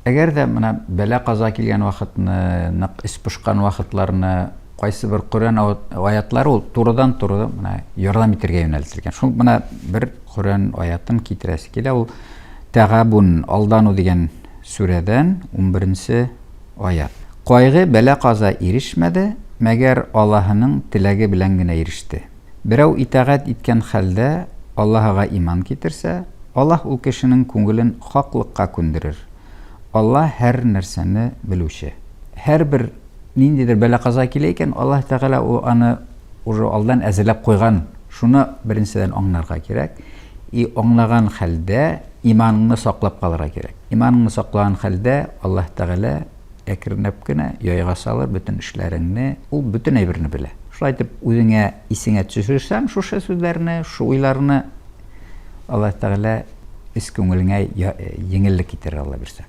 Әгәр дә менә бәла-каза килгән вакытны, нык эч пошкан вакытларны, кайсы бер Коръән аятлары ул турыдан-туры менә ярдәм итәргә юнәлтелгән. Шул менә бер Коръән аятын китерәсе килә. Ул Тәгабун, алдану дигән сүрәдән 11 аят. Кайгы, бәла-каза ирешмәде, мәгәр Аллаһының теләге белән генә иреште. Берәү итагать иткән хәлдә Аллаһыга иман китерсә, Аллаһ ул кешенең күңелен хаклыкка күндерер. Аллаһ һәр нәрсәне белүче. Һәрбер ниндидер бәла-каза килә икән, Аллаһ Тәгалә ул аны уже алдан әзерләп куйган. Шуны беренчедән аңларга кирәк. И аңлаган хәлдә иманыңны саклап калырга кирәк. Иманыңны саклаган хәлдә Аллаһ Тәгалә әкренләп кенә яйга салыр бөтен эшләреңне, ул бөтен әйберне белә. Шулай итеп, үзеңә исеңә төшерсәң шушы сүзләрне, шушы уйларны, Аллаһ Тәгалә эс күңелеңә җиңеллек китерер, Алла бирсә.